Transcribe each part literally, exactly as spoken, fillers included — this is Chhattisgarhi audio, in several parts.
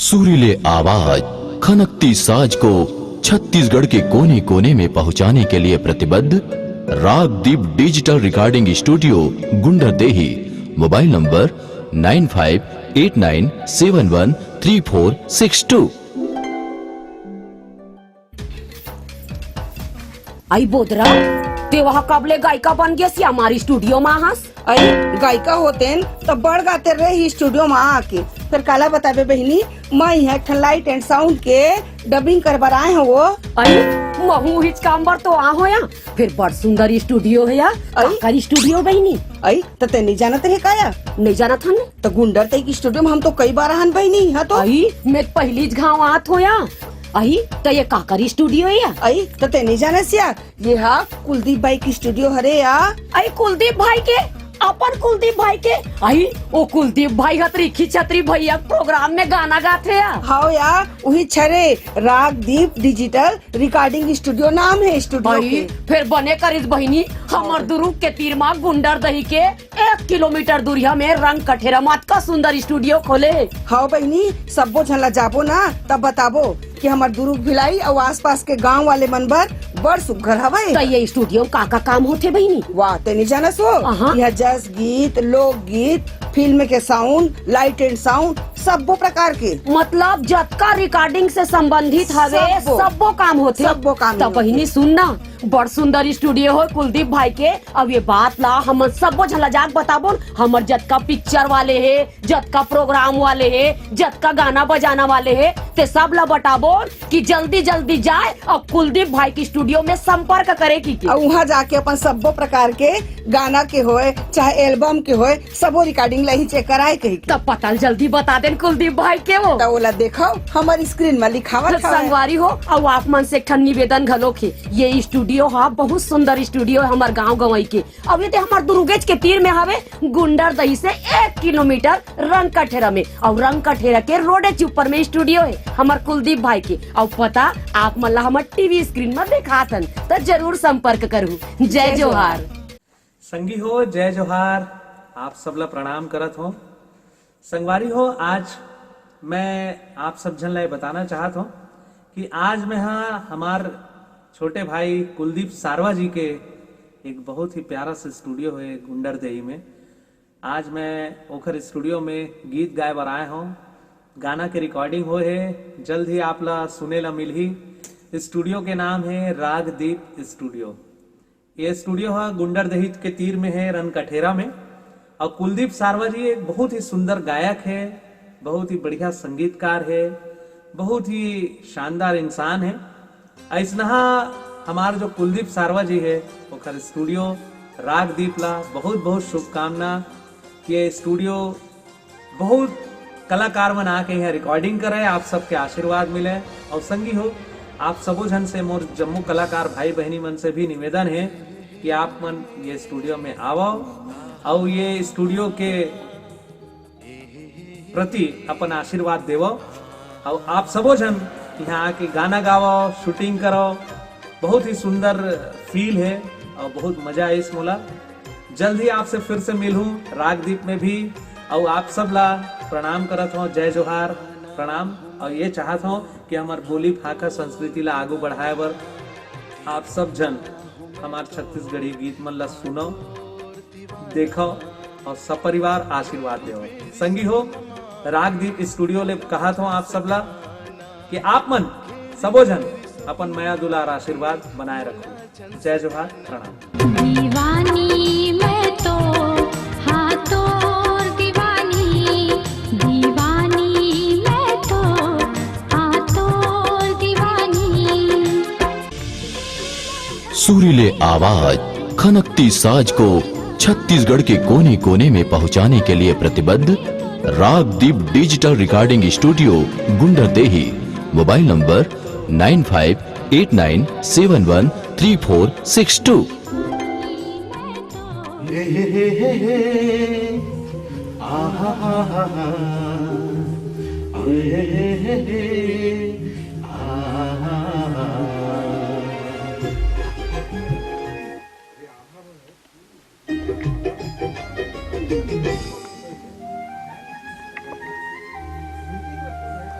सुरीले आवाज, खनकती साज को छत्तीसगढ़ के कोने कोने में पहुंचाने के लिए प्रतिबद्ध Ragdeep digital recording studio, Gunderdehi. Mobile number nine five eight nine seven one three four six two. अई बोदरा, ते वहा कब ले गायिका बन गेस या हमारी स्टूडियो मा हस? अई गायिका होतेन त बड़ गाते रहे ही स्टूडियो मा आके। फिर काला बताबे बहिनी, मैं इहाँ एक ठन लाइट एंड साउंड के डबिंग कर बर आए हंव वो। अई महू हिच काम बर तो आ हो या। फिर बड़ सुंदर स्टूडियो हे या। अई? काकर स्टूडियो बहिनी? अई त ते नहीं जानत रहे का या? नहीं जानत हन। त गुंडरदेही के स्टूडियो में हम तो कई बार आहन बहिनी, इहाँ तो। अई मैं पहिलीच घांव आत हो या। अई त ये काकर स्टूडियो हे या? अई त ते नहीं जानस या, ये हा कुलदीप भाई के स्टूडियो हरे या। अई कुलदीप भाई के, अपन कुलदीप भाई के। अई ओ कुलदीप भाई हत रिखी छतरी भैया के प्रोग्राम में गाना गात हे या। हाव या, उही छरे रागदीप डिजिटल रिकॉर्डिंग स्टूडियो नाम हे स्टूडियो भाई, के। फिर बने करिस बहिनी, हमर दुरुग के तीर मा गुंडरदेही के एक किलोमीटर दूरिया में रंगकठेरा मा अतका सुंदर स्टूडियो खोले हे। हाव बहिनी, सब्बो झन ला जाबो ना, तब बताबो कि हमर दुरुग भिलाई अउ आसपास के गांव वाले मन बर बड़ सुघर हवय। त ये स्टूडियो का का काम होथे बहिनी? वाह, ते नहीं जानस वो? अहाँ। यह जस गीत, लोकगीत, फिल्म के साउंड, लाइट एंड साउंड, सब्बो प्रकार के। मतलब जतका रिकॉर्डिंग से संबंधित हवे, सब्बो। सब्बो काम होथे। सब्बो काम त ही बहिनी होथे। सुन ना, बड़ सुंदर स्टूडियो हो कुलदीप भाई के। अब ये बात ला हमन सब्बो झन ला जाके बताबोन। हमर जतका पिक्चर वाले हे, जतका प्रोग्राम वाले हे, जतका गाना बजाना वाले हे, ते सब ला बताबोन कि जल्दी जल्दी जाए अउ कुलदीप भाई के स्टूडियो में संपर्क करे की, की। अउ उहाँ जाके अपन सब्बो प्रकार के गाना के होय, चाहे एल्बम के होय, सबो रिकॉर्डिंग ला ही चेक कराए कही के। तब पता ल जल्दी बता देन कुलदीप भाई के वो। त ओला देखो, हमर स्क्रीन मा लिखावत हवय। संगवारी हो, अउ आप मन से एक ठन निवेदन घलोक हे, ये स्टूडियो हा बहुत सुंदर स्टूडियो हे हमर गांव गंवई के। अउ ये ते हमर दुरुगेच के तीर में हवे, गुंडरदेही से एक किलोमीटर रंगकठेरा में, अउ रंगकठेरा के रोडेच ऊपर में स्टूडियो हे हमर कुलदीप भाई के। अउ पता आप मन ला हमर टीवी स्क्रीन मा देखात हन, त जरूर संपर्क करहू। जय जय जोहार। जोहार। संगी हो, जय जोहार, आप सब ला प्रणाम करत हो। संगवारी हो, आज मैं आप सब झन ला ये बताना चाहत हूँ कि आज मैं हा हमार छोटे भाई कुलदीप सारवा जी के एक बहुत ही प्यारा सा स्टूडियो है गुंडरदेही में। आज मैं ओखर स्टूडियो में गीत गाए बर आए हूँ। गाना के रिकॉर्डिंग होए हे, जल्द ही आप ला सुने ला मिलही। स्टूडियो के नाम है रागदीप स्टूडियो। ये स्टूडियो ह गुंडरदेही के तीर में है, रनकठेरा में। और कुलदीप सारवा जी एक बहुत ही सुंदर गायक है, बहुत ही बढ़िया संगीतकार है, बहुत ही शानदार इंसान है। अइसनहा हमार जो कुलदीप सारवा जी है, ओखर स्टूडियो रागदीप ला बहुत बहुत शुभकामना। ये स्टूडियो बहुत कलाकार मन आके यहाँ रिकॉर्डिंग करे, आप सबके आशीर्वाद मिले। और संगी हो, आप सबो झन से मोर जम्मो कलाकार भाई बहनी मन से भी निवेदन है कि आप मन ये स्टूडियो में आवो और ये स्टूडियो के प्रति अपन आशीर्वाद देवो। और आप सबो झन यहाँ आके गाना गावो, शूटिंग करो, बहुत ही सुंदर फील है और बहुत मजा आइस मोला। जल्द ही आपसे फिर से मिलहूँ रागदीप में भी। और आप सब ला प्रणाम करत हूँ, जय जोहार, प्रणाम। और ये चाहत हूँ कि हमार बोली भाखा संस्कृति ला आगू बढ़ाए बर आप सब झन हमार छत्तीसगढ़ी गीत मन ला सुनो, देखो और सपरिवार आशीर्वाद देवो। संगी हो, रागदीप स्टूडियो ले कहत हूँ आप सब ला कि आप मन सबो झन अपन मया दुलार आशीर्वाद बनाए रखो। जय जोहार, प्रणाम। दीवानी मैं तो, हाँ तोर दीवानी, दीवानी मैं तो, हाँ तोर दीवानी। सुरीले आवाज, खनकती साज को छत्तीसगढ़ के कोने कोने में पहुंचाने के लिए प्रतिबद्ध Ragdeep digital recording studio, Gunderdehi. Mobile number nine five eight nine seven one three four six two.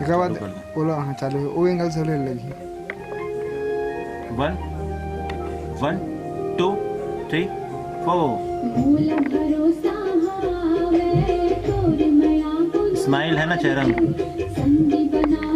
एकर बाद चालू कर दे। ओला, हाँ, चालू हे, ओ एंगल से ओला लगही। One, one, two, three, four। Smile है ना चेहरा में?